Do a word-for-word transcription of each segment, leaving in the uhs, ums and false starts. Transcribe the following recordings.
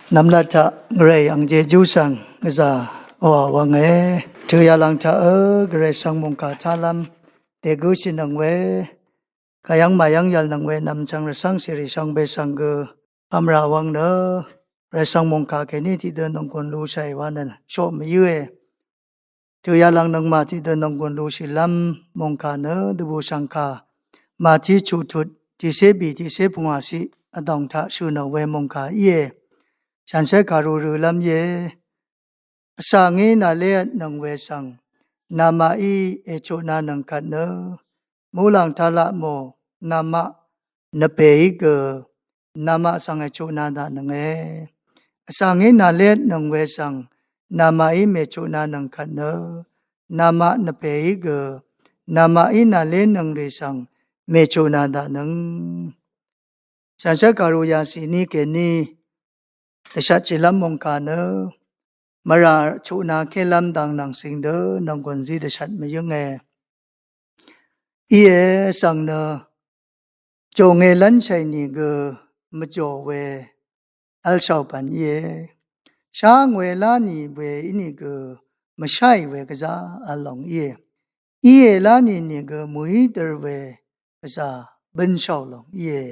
Nvmlat taq Gvray ang Jejú svng gvzà wa wvnge. Tø yalang taq ø Gvray svng mungkà taqlvm degǿ shìnøng we. Kayv́ng màyv́ng yv̀lnøng we nvm chvng rvcv́ng cèrì shvngbe svng gø vmrà wvng nø Gvray svng mungkà kèní tiqdø nònggùn lushàì wa nø shoq mvyǿe. Tø yalang nøngmaq tiqdø nònggùn lushìlv́m mungkà nø dvbù shv̀ngkà Màtí chuqtut tiqcé bì tiqcé pungwàciq vdòng taq shø̀ nò we mungkà íe. Shànshér kàru rølv́m íe. Vsvngí nàlévtnøng we svng namaqí èchutnanøng kvt nø muqlàng taq laq mò namaq nvpèí gø namaq svng èchutna daqnønge. Vsvngí nàlévtnøng we svng namaqí mèchutnanøng kvt nø namaq nvpèí gø namaqí nàlévnøng rì svng mèchutna daqnøng. Shànshér kàru yàcì ní kèní dvshatshìlv́m mungkà nø mvrà chutna kélv́m dang nvng cing dø nònggùn zí dvshat mvyǿnge. Íe svng nø jònge lv́nshàì nìgø mvjò we v̄lshàò pv̀n íe. Shá ngwe lá nì we ínìgø mvsháì we gvzá v̄l lòng íe. Íe lá nì nìgø mø̀í dør we gvzà bønshàò lòng íe.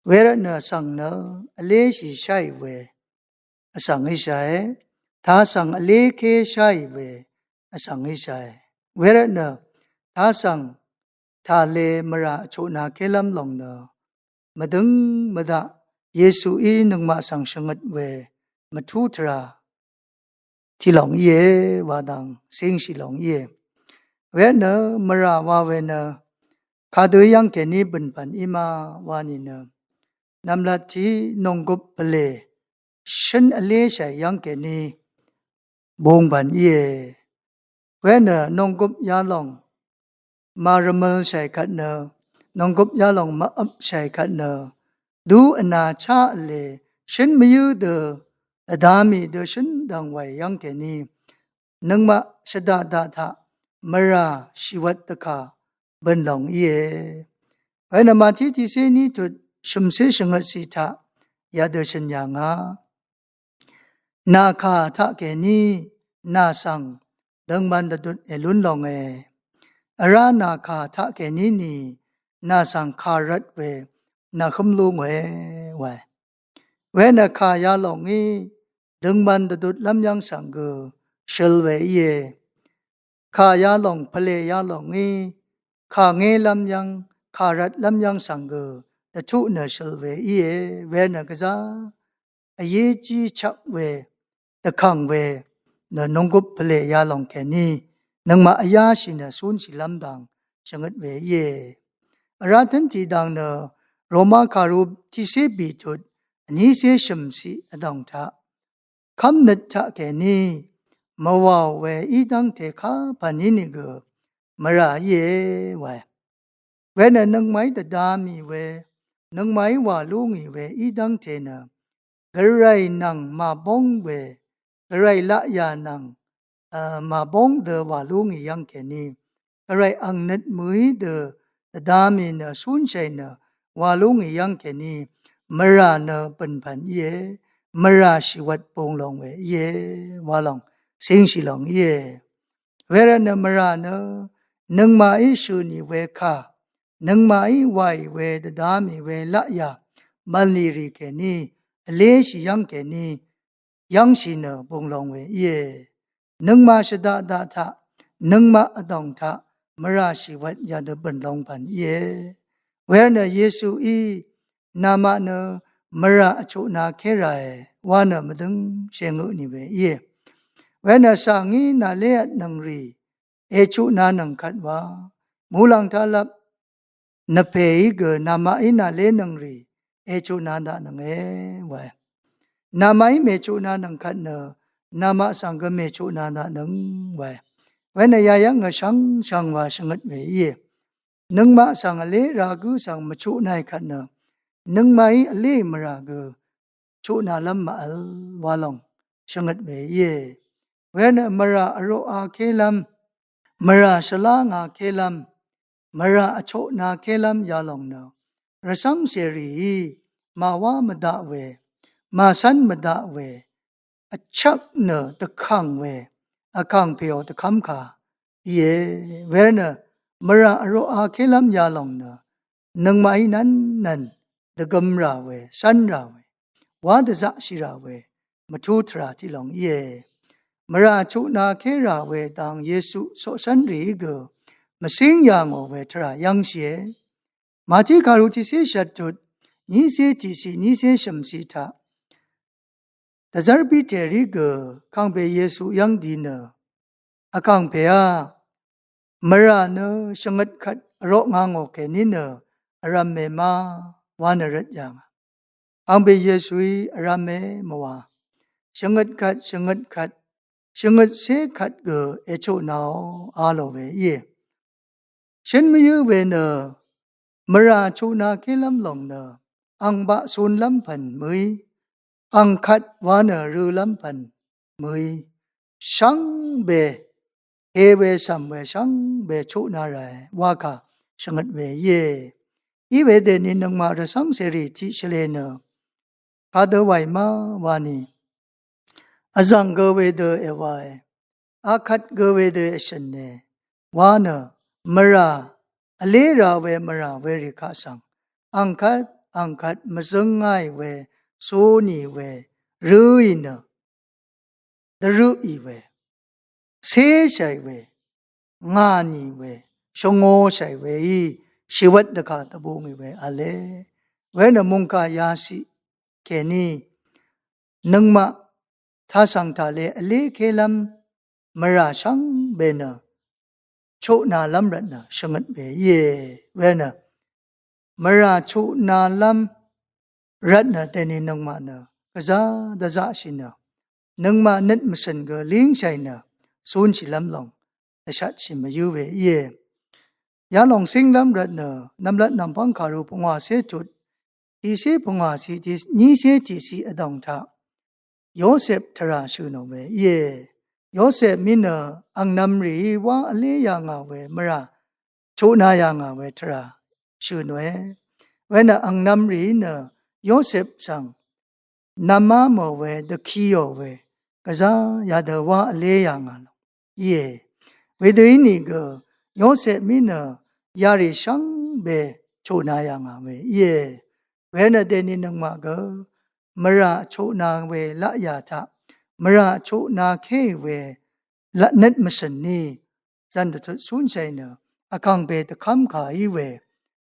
Wervtnø vsvng nø vléshì sháì we vsvng íshàe. Tasvng vléké sháì we vsvng íshàe. Wervtnø tasvng tàle mvrà vchutna kélv́m lòng nø mvdøng mvdaq Yesuí nøngmaq svng shvngøt we mvtú tvrà tiq lòng íe wa dang cíngshì lòng íe. Wervtnø mvrà wa we nø kadø yv́ng kèní bø̀n pv̀n í ma wa nìnø nv̀mlat tiq nònggup pvlè shǿn vléshàì yv́ng kèní bung pv̀n íe. Wervtnø nònggup yalòng màrvmølshàì kvt nø nònggup yalòng mvvpshàì kvt nø dú vna chá vlē shǿn mvyǿ dø vdamì dø shǿn dv̀ng wàì yv́ng kèní nøngmaq shvdaq daq taq mvrà shìwvt dvkà bø̀n lòng íe. Wenø Màtí tiqcé ní tut shø̀mcé shvngøtcì taq yadø shø̀n yà ngà. Nà kà taqkèní nà svng døngman dvdut èlún longe. Vrá nà kà taqkèní ni nà svng kà rvt we nà hǿm lú ngòe wae. Wenø kà yalòng ngí døngman dvdut lv́m yv́ng svng gø shøl we íe. Kà yalòng pvlè yalòng ngí kà ngé lv́m yv́ng kà rvt lv́m yv́ng svng gø dvtuq nø shøl we íe. Wenø gvzá vyéjí chvk we dvkv̀ng we nø nònggup pvlè yalòng kèní nøngmaq vyáshì nø cúnshìlv́m dang shvngøt we íe. Vrá tǿn tiqdang nø Roma kàru tiqcé bìtut vnícé shø̀mciq vdòng taq kv́mnøt taqkèní mvwàò we í dv́ngte kapà nínìgø mvrà íe wae. Wenø nøngmaqí dvda mì we nøngmaqí wà lú ngì we í dv́ngte nø Gvray nvng màbóng we Gvray laqyà nvng màbóng dø wà lú ngì yv́ng kèní Gvray ang nøt mø̀í dø dvda mì nø cúnshàì nø wà lú ngì yv́ng kèní mvrà nø bø̀n pv̀n íe. Mvrà shìwvt bung lòng we íe wa lòng cíngshì lòng íe. Wervtnø mvrà nø nøngmaqí shø̀ nì we kà nøngmaqí wàì we dvda mì we laqyà mv̀nlì rì kèní vléshì yv́ng kèní yv́ngshì nø bung long we íe. Nøngmaq shvdaq daq taq nøngmaq vdòng taq mvrà shìwvt yadø bø̀n long pv̀n íe. Wervtnø Yesuí namaq nø mvrà vchutna kéràe wa nø mvdøng shèngø tnì we íe. Wervtnø svng í nàlévtnøng rì èchutnanøng kvt wa muqlàng taq lap nvpèí gø namaqí nàlénøng rì èchutna daqnønge wae. Namaqí mèchutnanøng kvt nø namaq svng gø mèchutna daqnøng wae. Wenø yayv́ng ngvshvng shvngwa shvngøt we íe. Nøngmaq svng vlé ragǿ svng mvchutnaì kvt nø nøngmaqí vlé mvrà gø chutnalv́m màvl wa lòng shvngøt we íe. Wenø mvrà vroqa kélv́m mvrà shvlá nga kélv́m mvrà vchutna kélv́m yalòng nø rvcv́ngcè rìí màwá mvdaq we màcv́n mvdaq we, vchvk nø dvkv̀ng we, vkàngpèò dvkv́mkà íe. Wervtnø mvrà vroqa kélv́m yalòng nø nøngmaqí nv́nnv̀n dvgøm rà we, cv́n rà we, wá dvzaqshì rà we, mvtú tvrà tiqlòng íe. Mvrà chuqna ké rà we dang Yesu coqcv́nrìí gø mvcíng yà ngò we tvrà yv́ngshìe. Màtí kàru tiqcé shvttut, nícé tiqciq, nícé shø̀mciq taq dvzv́r Piterí gø kàngpè Yesu yv́ng di nø, vkàngpèá, mvrà nø shvngøt kvt vroq nga ngò kèní nø vrv̄me ma wa nø rvt yà ngà. Kàngpè Yesuí vrv̄me mvwa, shvngøt kvt, shvngøt kvt, shvngøtcé kvt gø èchuqnaò a lò we íe. Shøn mvyǿ we nø mvrà chuqna kélv́m lòng nø angbaq cunlv́m pv̀n mø̀í, angkvt wa nø rølv́m pv̀n mø̀í, shvngbe he we cv̀m we shvngbe chuqna ràe wakà shvngøt we íe. Iwe dèni nøngmaq rvcv́ng cèrì tiq shvlē nø kadø wàì ma wani, vzv̀ng gø wedø èwae, akvt gø wedø èshø̀ne wa nø mvrà, vlé ra we mvrà werì kaq svng angkvt angkvt mvzǿngáì we, cúnì we, rǿì nø dvrøqì we, céshàì we, ngà nì we, shvngōshàì weí shìwvt dvkà dvbungì we v̄le. Wenø mungkà yaciq kèní nøngmaq tasv̀ng taq le vlé kélv́m mvrà shvngbe nø chuqnalv́m rvtnø shvngøt we íe. Wenø mvrà chuqnalv́m rvtnø dèni nøngmaq nø gvzá dvzaqshì nø, nøngmaq nøt mvcø̀n gø língshàì nø cúnshìlv́m lòng dvshatshì mvyǿ we íe. Yalòng cínglv́m rvtnø nv̀mlat nv̀mpv́ng kàru pungwàcé tut, tiqcé pungwàcé tiq, nícé tiqciq vdòng taq Yosep tvrà shø̀ nò we íe. Yosepí nø angnv̄m rìí wá vlé yà ngà we mvrà chuqna yà ngà we tvrà shø̀ nòe. Wenø angnv̄m rìí nø Yosep svng nvmá mò we, dvkiò we, gvzá yadø wá vlé yà ngà lòng íe. Wedø ínìgø Yosepí nø yarì shvngbe chuqna yà ngà we íe. Wenø dèni nøngmaq gø mvrà chuqna we laqyà taq, mvrà chuqna kéì we nøt mvcø̀n ní zv̀n dvtut cúnshàì nø vkàngpè dvkv́mkà í we,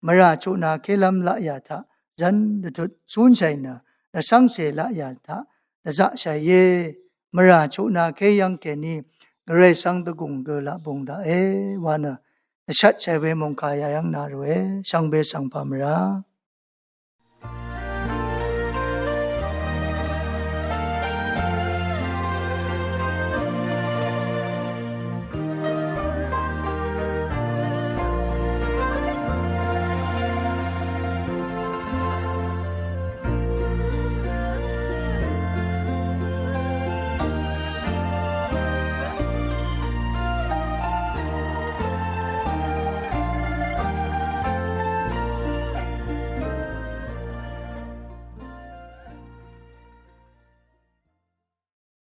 mvrà chuqna kélv́m laqyà taq zv̀n dvtut cúnshàì nø rvcv́ngcè laqyà taq dvzaqshàìe. Mvrà chuqna ké yv́ng kèní gvray svng dvgùng gø laq bung daqe wa nø dvshatshàì we mòngkà yayv́ng na ròe. Shvngbe svng pà mvrà